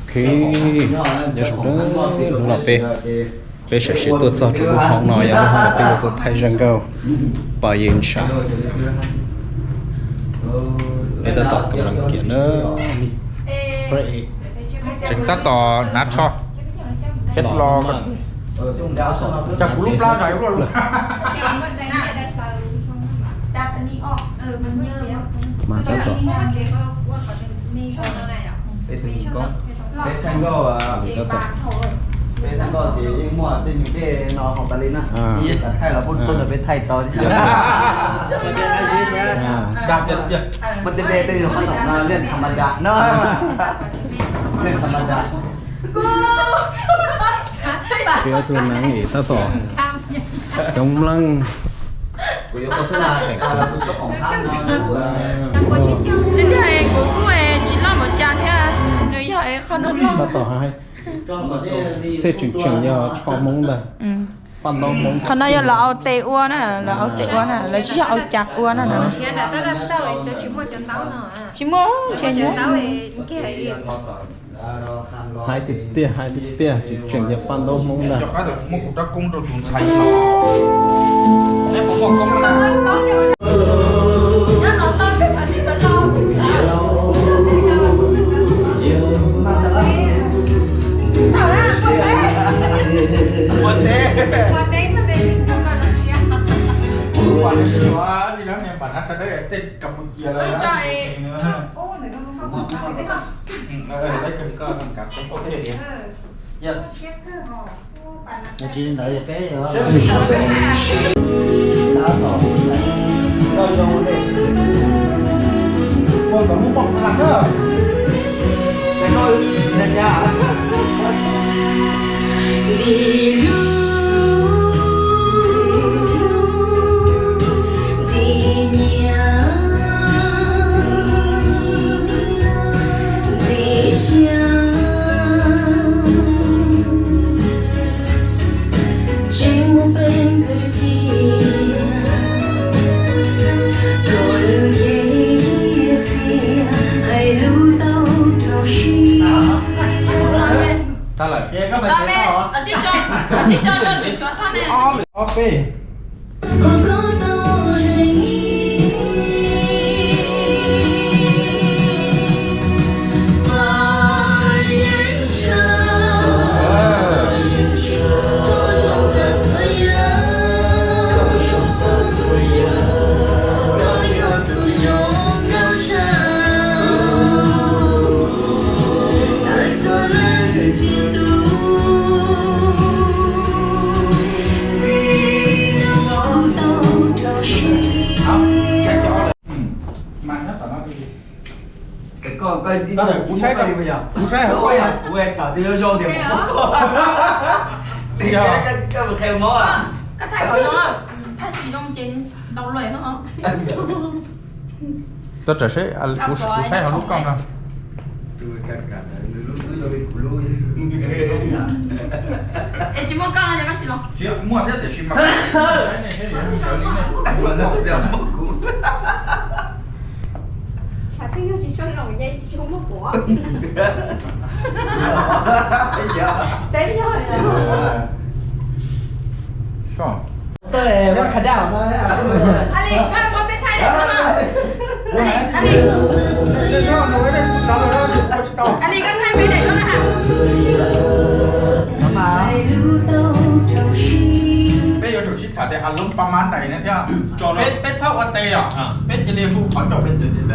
Ok, nyob zoo, hnub no peb, peb sawv tsees tuaj txog rau lub hoob no, yog lub hoob uas peb yuav tuaj thaij zaj nkauj Pos Yeej Tshav. Peb tab tom kam lees kiag na. Tseem tab tom hnav tsho thiab los. Cas kuv lub plab nrag ib luaj. Mas tab tom, peb thaij nkauj, peb thaij nkauj ces yeej muaj tej nyuag dej no haus tas li na. Peb xav thaij los muaj tuaj nrog peb thaij tau. Muaj tej dej tej nyuag qhob noom no liaj tham ma das no. Liaj tham ma das. Peb ob tug neeg es tab tom coob leej. Tiag, kuv kuj tsis loj npaum cas thiab, nws yog qhov no loj. Tab tom hais, tej tseem tseem yog tsho Hmoob ntag. Paj ntaub Hmoob. Qhov no yog lawv au tes ua na, lawv au tes ua na, lawv tsis yog au cas ua na no. Tsis muaj, nrhiav nyob. Hais tiag tiag, hais tiag tiag, tseem tseem yog paj ntaub Hmoob ntag. Muab kuv rab koob rau tus ntxhais no. Campuchia lawm. Ub, ntawm koj muaj qhov qab pem teb koj. Ub, ntawm koj muaj qhov qab pem teb koj. Yes. Tsis li ntawd peb tab tom koj zoo ua kom muaj poj qab na. Ntxim hlub, ntxim nyiam, ntxim siab, tseem muaj peev xwm tiag, kom lub cev txias hais lus tau rau siab. Tsis tso, tsis tso, tsis tso, tsis tso. Kuv saib, kuv saib hauv koj yog, kuv saib hauv koj yog, kuv tsam twb zoo tias koj qhia mob. Koj thaij qhov no, thaij tsis zoo ces ntaus lawm no. Tuaj tsam seb, kuv saib hauv lub koj no. Es tsis muaj koj no ces koj tsis los. Tsis muaj thiab tiam sis mas saib nej seb sawv li nej. Tsam twb yog tsis tshua zoo ces tsis tshua muaj kuv. Teb yog. Peb yuav tsum sib tham tias a loob pab mab ntais na thiab. Peb txhob ua tes os, peb cia li hu qhov ncauj pem twm tes tes.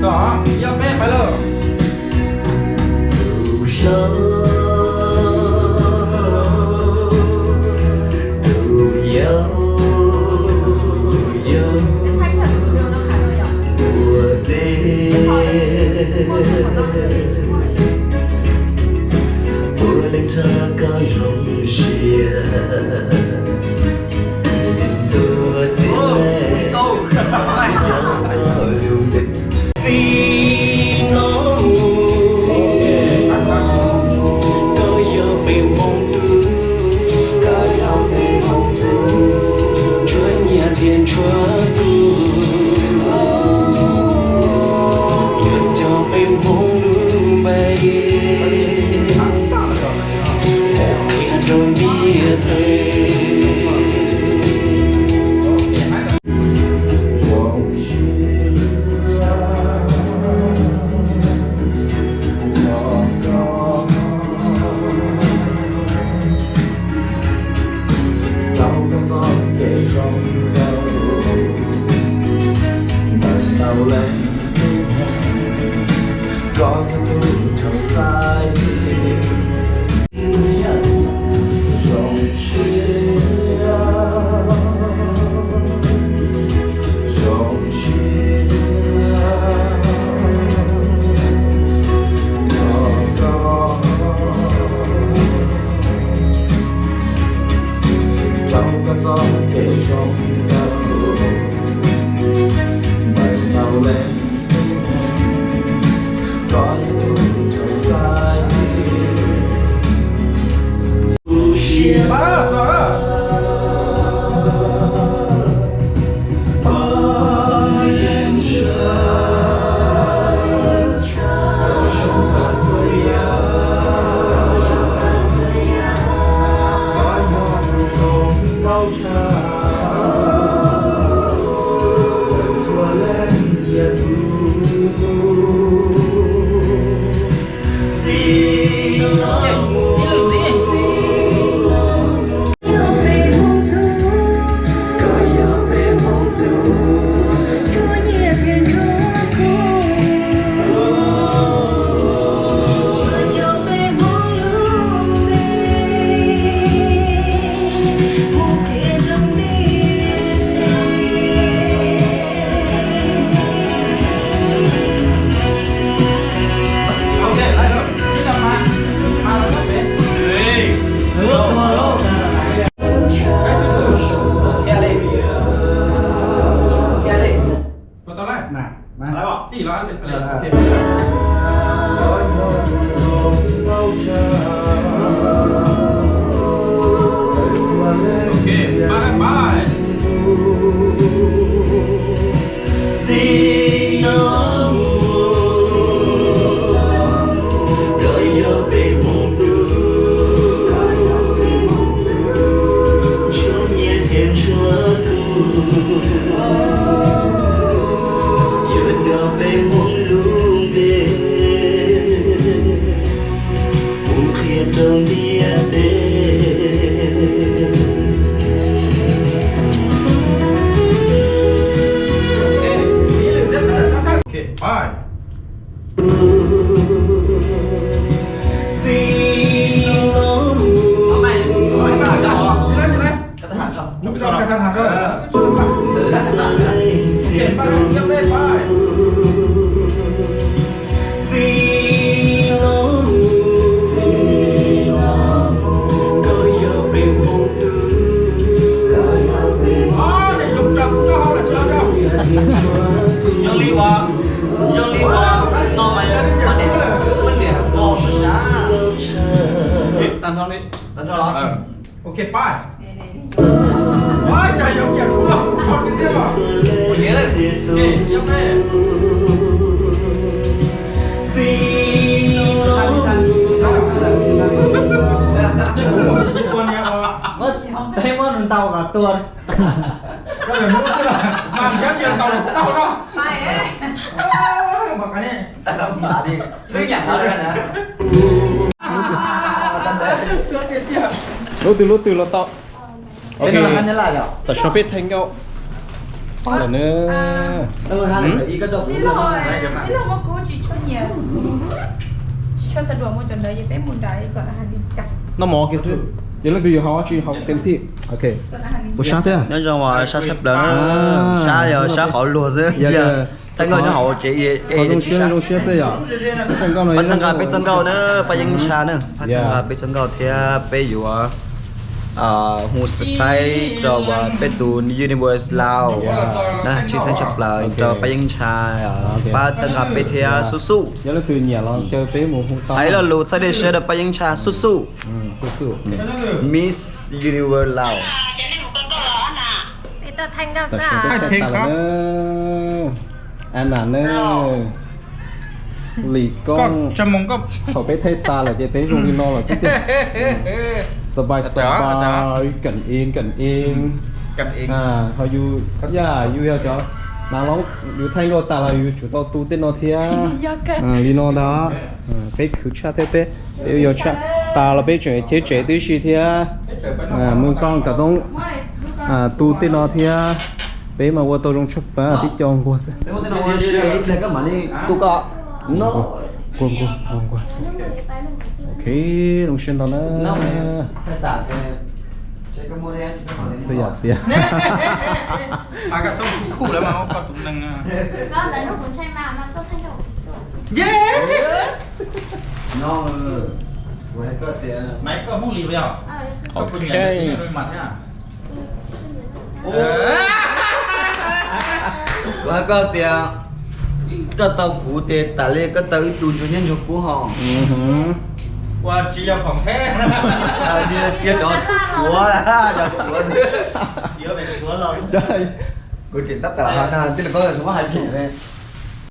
Txog, yog peb pais lawm. Tus yau, tus yau, yau, ntxuav dej ua leej thab koj zoo siab, ntxuav txiaj leej yog koj lub npe. Txiv no, koj yog peb hmoob tub, ntsuab nyiaj thiab ntsuab kub, yuav coj peb hmoob lub npe mus qhia rau ntiaj teb. Zoo siab nrog koj tau koj txoj kev zoo nkauj, ntawm ntau leej tib neeg, koj yog tus rau xaiv. Zoo siab, zoo siab nrog koj tau koj txoj kev zoo nkauj, ntawm ntau leej tib neeg, koj yog tus rau xaiv. Tus siab Txiv no, koj yog peb hmoob tub, ntsuab nyiaj thiab ntsuab kub, yuav coj peb hmoob lub npe mus qhia rau ntiaj teb. Txiv no, txiv no, koj yog peb hmoob tub. Yog li uas, yog li uas no mas poj niam, poj niam no sab sab. Tag nrho li, tag nrho los. Ok, pais. Ua cas yoov yam kuv los kuv tso kiag thiab os. Ua li, yog ne. Peb muab nws ntaus kom tuag. Koj lawm hnub twg los mas yog tsis ntaus los tau no. Xwb nyaam no na. Lub twg lub twg los tau. Ok. Tam sim no peb thaij nkauj lawm na. Noj mov kiag xwb, yog leej twg yuav haus tsis haus tes thij. Ok. Ua sab thiab. Nyob zoo, sab sab plaws, sab yog sab qhov luag xwb. Thaij nkauj nyob hauv tsev, qhov zoo siab zoo siab xwb yom. Pab txhawb nqa peb txoj nkauj na, Paj Yeeb Ntsha na, pab txhawb nqa peb txoj nkauj thiab peb yuav hu subscribe rau peb tus Universe Lao na, tshwj xeeb tshaj plaws rau Paj Yeeb Ntsha, pab txhawb nqa peb thiab xub xub. Hais lo lus txhawb dej siab rau Paj Yeeb Ntsha xub xub. Miss Universe Lao. Ana na, Lis Koob, thaum peb thaij tas lawm ces peb zoo li no lawm xwb tiag. Sbais sbais, kam ev kam ev. Ho yus, yus yog cov nav loob, yus thaij nkauj tas los yus tsum tau tu tej no thiab. Li no ntag, peb khwv tshaj thiab peb, peb yuav tshaj. Tas los peb tseem cheb tsev tib si thiab. Mus koj kav toob tu tej no thiab. Peb mas ua tau zoo tshaj plaws tib co nquag xwb. Nquag nquag nquag xwb. Ok, zoo siab ntau na. Txhua yam tiag. Ok. Kuv hais koj tias, koj tau kuv ces tas li koj tau ib tug ntsuag nyob ntsuag kub ho. Ua tsis yog khoom thiab. Yog cov cuav, cov cuav xwb. Kuv tseem tab tom hais no, tij laug Pab Zoo muab hais kiag li.